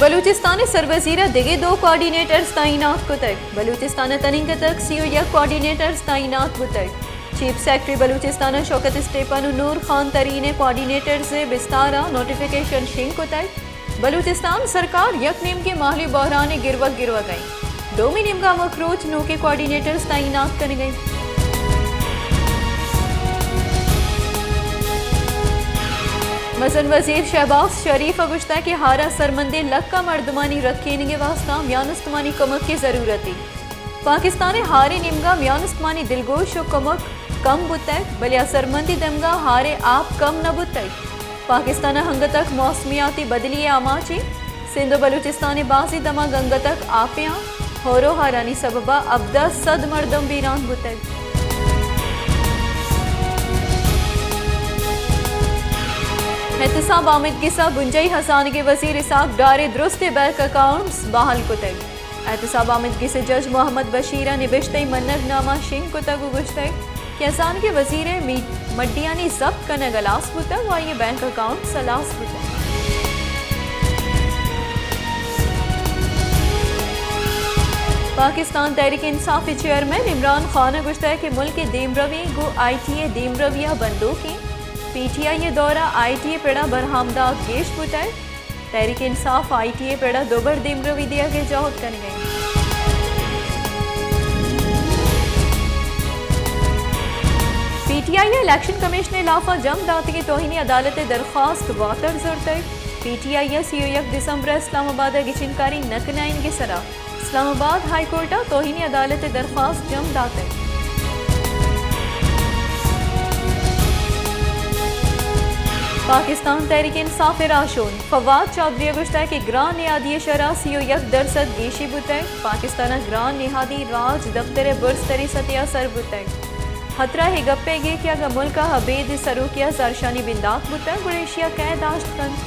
بلوچستان ءِ سروزیر ءَ دگہ دو کوآرڈینیٹرز تعینات کتگ۔ بلوچستان ءَ تننگتگ سی و یک کوآرڈینیٹرز تعینات بوتگ۔ چیف سیکرٹری بلوچستان ءَ شوکت اسٹیپن و نور خان ترین ءِ کوآرڈینیٹرز ءِ بستار ءَ نوٹیفکیشن شنگ کتگ۔ بلوچستان سرکار یک نیمگے مالی بحران ءِ گروک گروگ ءَ انت۔ دومی نیمگ ءَ ہمک روچ نوکیں کوآرڈینیٹرز تعینات کنگ ءَ انت۔ مزن وزیر شہباز شریف ءَ گوشتگ کہ ہارا سرمندیں لکھ ءَ مردمانی رکھینگ ءِ واستہ میان استمانی کمک ءِ ضرورت انت۔ پاکستان ءِ ہارے نیمگ ءَ میان استمانی دلگوش و کمک کم بوتگ، بلے اسرمندی دمگ ءَ ہارے آپ کم نہ بوتگ۔ پاکستان ءَ انگتک موسمیاتی بدلی ءِ آماچ انت۔ سندھ و بلوچستان ءِ بازیں دمگ انگتک آپے آں۔ ہور و ہارانی سبب ءَ ہبدہ سد مردم بیران بوتگ۔ احتساب آمیدگس ءَ بنجاہی ہزانگ ءِ وزیر اسحاق ڈار ءِ درستیں بینک اکاؤنٹس بحال کتگ۔ احتساب آمیدگس ءِ جج محمد بشیر ءَ نبشتہی منگ نامہ شنگ کتگ و گوشتگ کہ ہزانگ ءِ وزیر ءِ می-، مڈیانی ضبط کنگ ہلاس بوتگ و آئی ءِ بینک اکاؤنٹس ہلاس بوتگ۔ پاکستان تحریک انصاف ءِ چیئرمین عمران خان ءَ گوشتگ کہ ملک ءِ دیمروی گوں آئی ٹی ءِ دیمروی ءَ بندوک انت۔ پی ٹی آئی ءِ دور ءَ آئی ٹی ءِ پڑ ءَ برہمدات گیش بوتگ۔ تحریک انصاف آئی ٹی ءِ پڑ ءَ دوبر دیمروی دیگ ءِ جہد کنگ ءَ انت۔ پی ٹی آئی ءَ الیکشن کمیشن ءِ لاف ءَ جم داتگیں توہین عدالت ءِ درخواست واتر زرتگ۔ پی ٹی آئی ءَ سی و یک دسمبر ءَ اسلام آباد ءَ گچینکاری نہ کنائینگ ءِ سرا اسلام آباد ہائی کورٹ ءَ توہین عدالت ءِ درخواست جم داتگ۔ پاکستان تحریک انصاف ءِ راہشون فواد چوہدری ءَ گوشتگ کہ گران نہادی ءِ شرح سی و یک درسد گیشی بوتگ۔ پاکستان ءَ گران نہادی راج دپتر ءِ برزتریں سطح ءَ سر بوتگ۔ خطرہ اے گپ ئیگ کہ اگاں ملک ءَ ابید ءِ سروکی ءَ زہرشانی بندات بوتگ، گڑا ایشی ءَ کئے داشت کنت؟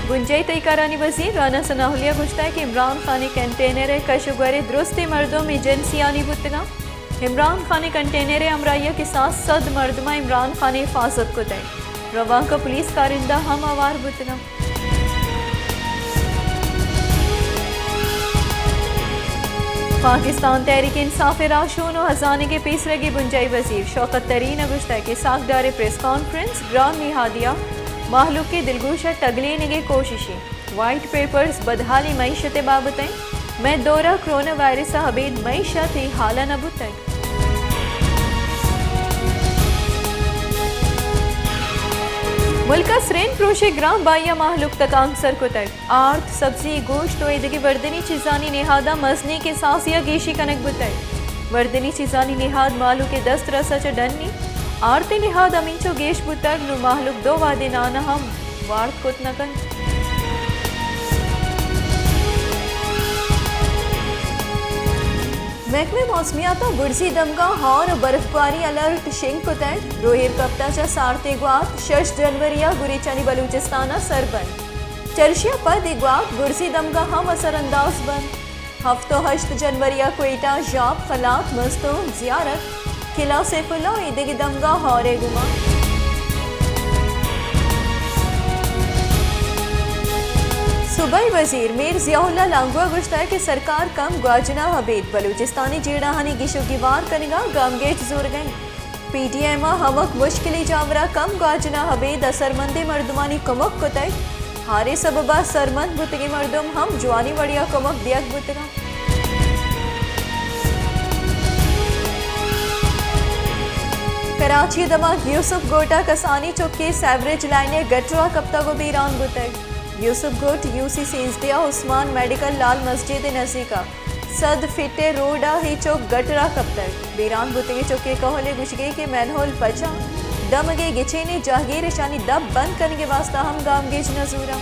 بنجاہی تہی کارانی وزیر رانا ثناء اللہ ءَ گوشتگ کہ عمران خان ءِ کنٹینر ءِ کش و گور ءِ درستیں مردم ایجنسیانی بوتگ انت۔ عمران خان ءِ کنٹینر ءِ ہمراہی ءَ کساس سد مردماں عمران خان ءِ حفاظت کتگ۔ روانک ءَ پولیس کارندہ ہم ہوار بوتگ انت۔ پاکستان تحریک انصاف ءِ راہشون و ہزانگ ءِ پیسرگی بنجاہی وزیر شوکت ترین ءَ گوشتگ کہ اسحاق ڈار ءِ پریس کانفرنس گران نہادی ءَ مہلوک ءِ دلگوش ءَ ٹگلینگ ءِ کوششے۔ وائٹ پیپرز بدحالیں معیشت ءِ بابت انت۔ مئے دور ءَ کرونا وائرس ءَ ابید معیشت اے حال ءَ نہ بوتگ۔ ملک ءَ سرین پروش ءِ گران بہائی ءَ مہلوک تکانک سر کتگ۔ آرت، سبزی، گوشت و ایدگہ وردنی چیزانی نہاد ءَ مزنیں کساسے ءَ گیشی کنگ بوتگ۔ وردنی چیزانی نہاد مہلوک ءِ دست رس ءَ چہ ڈنی۔ آرت ءِ نہاد ہمینچو گیش بوتگ، نوں مہلوک دو وہدے نان ءَ ہم وارت کت نہ کنت۔ محکمہ موسمیات ءَ برزی دمگاں ہور ءُ برفگواری الرٹ شنگ کتگ۔ روہیرکپت ءَ چہ سارتیں گوات شش جنوری ءَ گوریچانی بلوچستان ءَ سر بنت۔ چرشی ءَ پد اے گوات برزی دمگاں ہم اثر انداز بنت۔ ہفت ءُ ہشت جنوری ءَ کوئٹہ، ژاپ، قلات، مستونگ، زیارت، قلعہ سیف اللہ ءُ ایدگہ دمگاں ہورے گوما۔ صوبائی وزیر میر ضیاء اللہ لانگو ءَ گوشتگ کہ سرکار کم گواجنا ءَ ابید بلوچستانی جیڑہانی گیش ءُ گیوار کنگ ءَ گامگیج زورگ ءَ انت۔ پی ڈی ایم ءَ ہمک مشکلی جاور ءَ کم گواجنا ءَ ابید اثرمندیں مردمانی کمک کتگ۔ ہارے سبب ءَ اثرمند بوتگیں مردم ہم جوانیں وڑے ءَ کمک دیگ بوتگ انت۔ کراچی ءِ دمگ یوسف گوٹ ءَ کسانیں چکے سیوریج لائن ءِ گٹر ءَ کپتگ ءُ بیران بوتگ۔ یوسف گوٹ یو سی سیزدہ ءَ عثمان میڈیکل لال مسجد ءِ نزیک ءَ سد فٹ ءِ روڈ ءَ اے چک گٹر ءَ کپتگ۔ بیران بوتگیں چک ءِ کہول ءَ گوشگ ءَ کہ مینہول پچ ءَ دمگ ءِ گچینیں جہگیر اشانی دپ بند کنگ ءِ واستہ ہم گامگیج نہ زوراں۔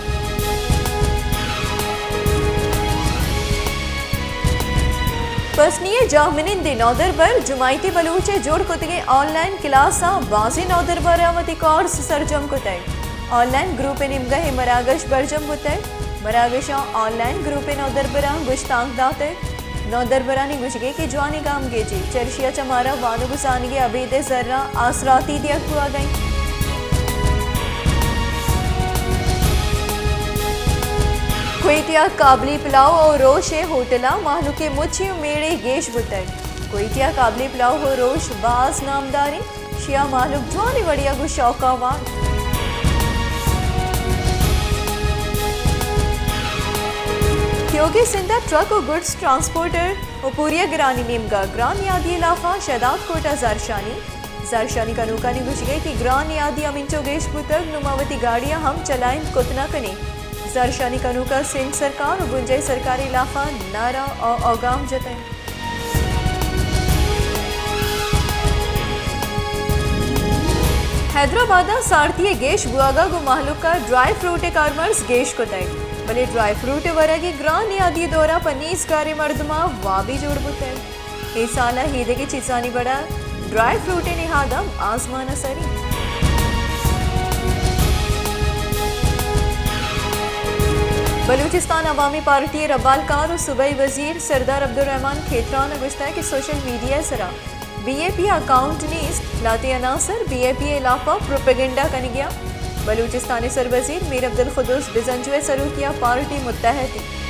پسنی ءِ جاہمنندیں نودربر جماعتی بلوچ ءِ جوڑ کتگیں آن لائن کلاس ءَ بازیں نودربراں وتی کورس سرجم کتگ۔ آن لائن گروپ ءِ نیمگ ءَ اے مراگش برجم بوتگ۔ مراگش ءَ آن لائن گروپ ءِ نودربراں گشتانک داتگ۔ نودربرانی گوشگ ءَ کہ جوانیں گامگیجے، چرشی ءَ چہ مارا وانگ ءُ زانگ ءِ ابید ءِ زراں آسراتی دیگ بوگ ءَ انت۔ کوئٹہ ءَ قابلی پلاؤ ءُ روش ءِ ہوٹل ءَ مہلوک ءِ مچی ءُ میڑے گیش بوتگ۔ کوئٹہ ءَ قابلی پلاؤ ءُ روش باز نامداریں، شیا مہلوک جوانیں وڑے ءَ گوں شوق ءَ وارت۔ تیوگیں سندھ ءَ ٹرک ءُ گڈز ٹرانسپورٹر ءُ پوریگرانی نیمگ ءَ گران نیادی ءِ لاف ءَ شہداد کوٹ ءَ زہرشانی۔ زہرشانی کنوکانی گوشگ ءَ کہ گران نیادی ہمینچو گیش بوتگ، نوں ما وتی گاڑیاں ہم چلائینت کت نہ کنیں۔ زہرشانی کنوکاں سندھ سرکار ءُ بنجاہی سرکار ءِ لاف ءَ نعرہ ءُ اوگام جتگ۔ حیدرآباد ءَ سارتی ءِ گیش بوہگ ءَ گوں مہلوک ءَ ڈرائی فروٹ ءِ کارمرز گیش کتگ، بلے ڈرائی فروٹ ءِ ورگ ءِ گران نیادی ءِ دور ءَ پہ نیزگاریں مردماں وابی جوڑ بوتگ۔ اے سال ءَ ایدگہ چیزانی وڑ ءَ ڈرائی فروٹ ءِ نہاد ہم آزمان ءَ سر انت۔ بلوچستان عوامی پارٹی ءِ ربالکار ءُ صوبائی وزیر سردار عبدالرحمن کھیتران ءَ گوشتگ کہ سوشل میڈیا ءِ سرا بی اے پی ءِ اکاؤنٹ نیست، لہتیں عناصر بی اے پی ءِ ہلاپ ءَ پروپیگنڈا کنگ ءَ انت۔ بلوچستان ءِ سروزیر میر عبدالقدوس بزنجو ءِ سروکی ءَ پارٹی متحد انت۔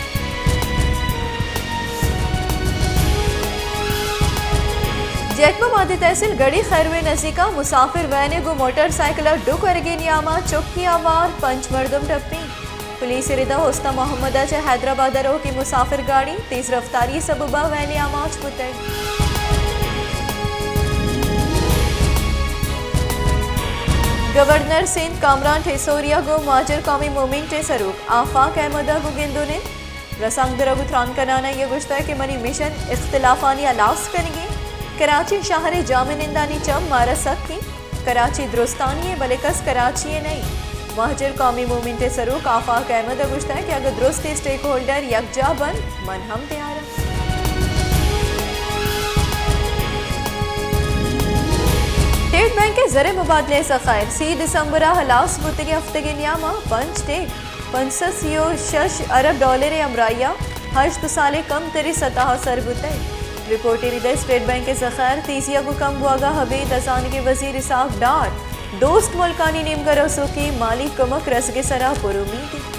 جیکب آباد ءِ تحصیل گڑھی خیرو ءِ نزیک ءَ مسافر وین ءَ گوں موٹر سائیکل ءَ ڈکھ ورگ ءِ نیام ءَ چکے ءَ وار، پنچ مردم ٹپیں۔ پولیس ءِ رد ءَ استان محمد ءَ چہ حیدرآباد ءَ روکیں مسافر گاڑی تیز رفتاری ءِ سبب ءَ وین ءِ آماچ بوتگ۔ گورنر سندھ کامران ٹھسوری ءَ گوں مہاجر قومی موومنٹ ءِ سروک آفاق احمد ءَ گوں گند ءُ نند۔ رسانکدر ءَ گوں تران کنان ءَ آئی ءَ گوشتگ کہ منی مشن اختلافانی ہلاس کنگ انت۔ کراچی شہر ءِ جامعہ نندانی چم مارا سک انت۔ کراچی درستانی ءَ، بلے کس کراچی ءِ نہ انت۔ مہاجر قومی موومنٹ ءِ سروک آفاق احمد ءَ گوشتگ کہ اگاں درستیں اسٹیک ہولڈر یکجاہ بنت، من ہم تیار آں۔ ٹیٹ بینک ءِ زر ءِ مبادلہ ءِ ذخائر سی دسمبر ءَ ہلاس بوتگیں ہفتگ ءِ نیام ءَ پنچ ٹیٹ پنچ سد سی ءُ شش ارب ڈالر ءِ ہمراہی ءَ ہشت سال ءِ کمتریں سطح ءَ سر بوتگ۔ رپورٹ ءِ رد ءَ اسٹیٹ بینک ءِ ذخائر تیزی ءَ گوں کم بوہگ ءَ ابید، ہزانگ ءِ وزیر اسحاق ڈار دوست ملکانی نیمگ ءَ رسوکیں مالی کمک رسگ ءِ سرا پر امید انت۔